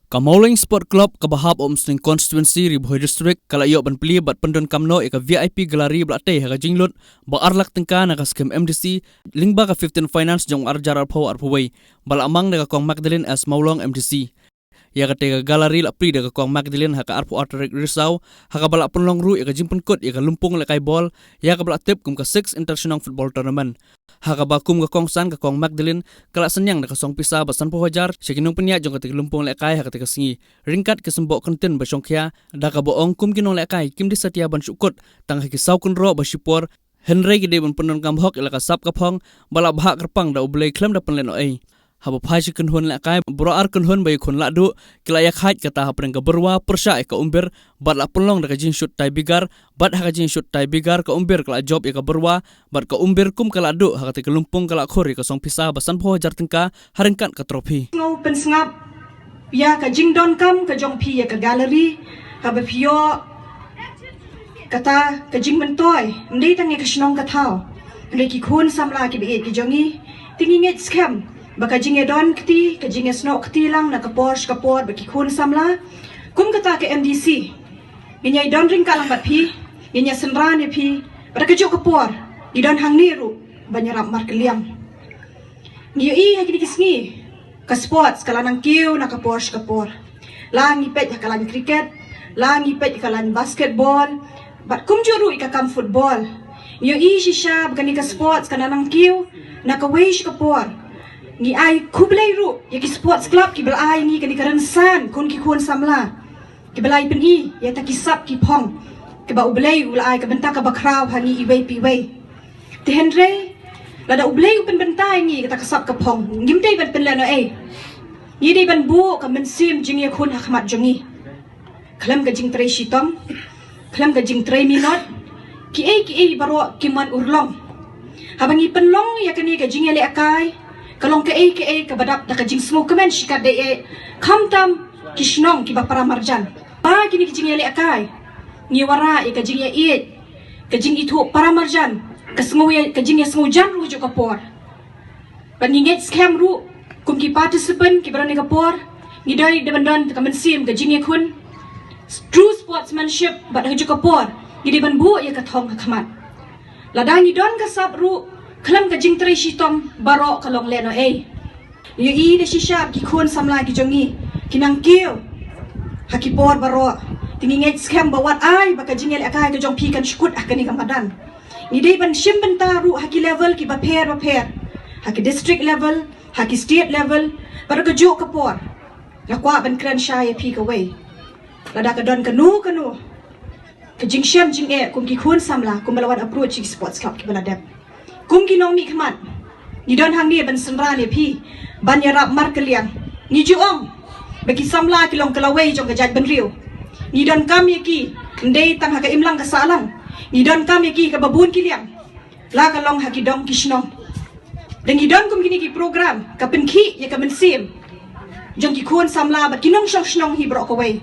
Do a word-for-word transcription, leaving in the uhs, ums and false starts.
Ka Mawleng Sport Club kaba hap Umsning Constituency, Ri Bhoi District, ka la ïoh ban plie bad pyndonkam noh ïa ka V I P Gallery ba la tei ha ka jinglut ba ar lak tyngka na ka skim M D C lyngba ka fifteen Finance jong ar hajar arphew arphew wei, ba la mang da ka Kong Magdalene S Mawlong M D C. Ïa katei ka gallery la plie da ka Kong Magdalene ha ka arphew ar tarik Risaw, ha kaba la pynlong ruh ïa ka jingpynkut ïa ka lympung lehkai bol, ïa kaba la tip kum ka Six Inter Shnong Football Tournament. Ha kaba kum ka kongsan, ka Kong Magdalene ka la synñiang da ka song pisa ba sanphew hajar sha ki nongpynïaid jong katei ka lympung lehkai ha katei ka sngi, ryngkat ki symboh kyntien ba shongkhia, da kaba ong kum ki nonglehkai kim dei satia ban shu kut tang ha ki saw kynroh ba shipor, hynrei ki dei ban pyndonkam hok ïa la ka sap ka phong ba la bhah kyrpang da U Blei khlem da pynlehnohei. Haba phai sha ki kynhun lehkai, baroh ar kynhun ba ïakhun lahduh ki la ïakhaid kata hapdeng ka byrwa pyrshah ïa ka umbir, bad la pynlong da ka jingshut tie breaker, bad ha ka jingshut tie breaker ka umbir ka la jop ïa ka byrwa, bad ka umbir kum ka lahduh ha katei ka lympung ka la khur ïa ka song pisa ba sanphew hajar tyngka ha ryngkat ka trophy. Sngew pynsngap ïa ka jingdonkam ka jong phi ïa ka gallery, kaba phi ïoh kata ka jingmyntoi, ym dei tang ïa ka shnong ka thaw, hynrei ki khun samla kiba ïeit ki jong ngi. Te ngi ngeit skhem ba ka jingïadon kti, ka jingïasnoh kti lang na ka por sha ka por bad ki khun samla, kum kata ka M D C, ngin ïai don ryngkat lang bad phi, ngin ïasynran ïa phi, bad ha kajuh ka por ngi don hangne ruh ban ïarap markylliang. Ngi ïohi ha kine ki sngi, ka sports ka la nang kiew na ka por sha ka por. La ngi peit ha ka lain cricket, la ngi peit ha ka lain basketball, bad kumjuh ruh ïa ka kam football. Ngi ïohi shisha ba kane ka sports ka la nang kiew na kawei sha ka por. Ngi ai khublei ruh ïa ki sports club kiba la ai ngi kane ka rynsan khun ki khun samla, kiba la pyni ïa kita ki sap ki phong kiba U Blei u la ai ka bynta kaba khraw ha ngi iwei pa iwei. Te hynrei lada U Blei u pynbynta ïa ngi kata ka sap ka phong, ngim dei ban pynlehnohei. Ngi dei ban buh ka mynsiem jingïakhun ha khmat jong ngi. Khlem ka jingtrei shitom, khlem ka jingtrei minot, kiei kiei baroh kim wan urlong. Haba ngi pynlong ïa kane ka jingïalehkai, ka long kaei kaei kaba dap da ka jingsngewkmen shikatdei eh, khamtam ki shnong kiba para marjan. Ba kine ki jingïalehkai, ngi wanrah ïa ka jingïaieit, ka jingithuh para marjan, ka sngew ïa, ka jingïasngewjan ruh ha kajuh ka por. Bad ngi ngeit skhem ruh, kum ki participant kiba don ha ka por, ngi dei ban don ka mynsiem ka jingïakhun, true sportsmanship, bad ha kajuh ka por ngi dei ban buh ïa ka thong ha khmat. Lada ngi don ka sap ruh, khlem ka jingtrei shitom, baroh ka long lehnohei. Ngi ïohi da shisha ki khun samla ki jong ngi ki nang kiew ha ki por baroh. Te ngi ngeit skhem ba wat ai ba ka jingïalehkai ka jong phi kan shu kut ha kane ka madan. Ngi dei ban shim bynta ruh ha ki level kiba pher bapher, ha ki district level, ha ki state level, bad ha kajuh ka por. Nga kwah ban kren shai ïa phi kawei. Lada ka don kano kano ka jingshem jingeh kum ki khun samla, kumba la wan approach ïa ki sports club kiba la dep, kum ki nongmihkhmat, ngi don hangne ban synran ïa phi, ban ïarap markylliang. Ngi ju ong ba ki samla ki long ka lawei jong ka jaitbynriew. Ngi donkam ïa ki, ym dei tang ha ka imlang ka sahlang. Ngi donkam ïa ki ha kaba bun ki liang, la ka long ha ki dong ki shnong. Da ngi don kum kine ki program, ka pynkhih ïa ka mynsiem jong ki khun samla bad ki nongshong shnong hi baroh kawei.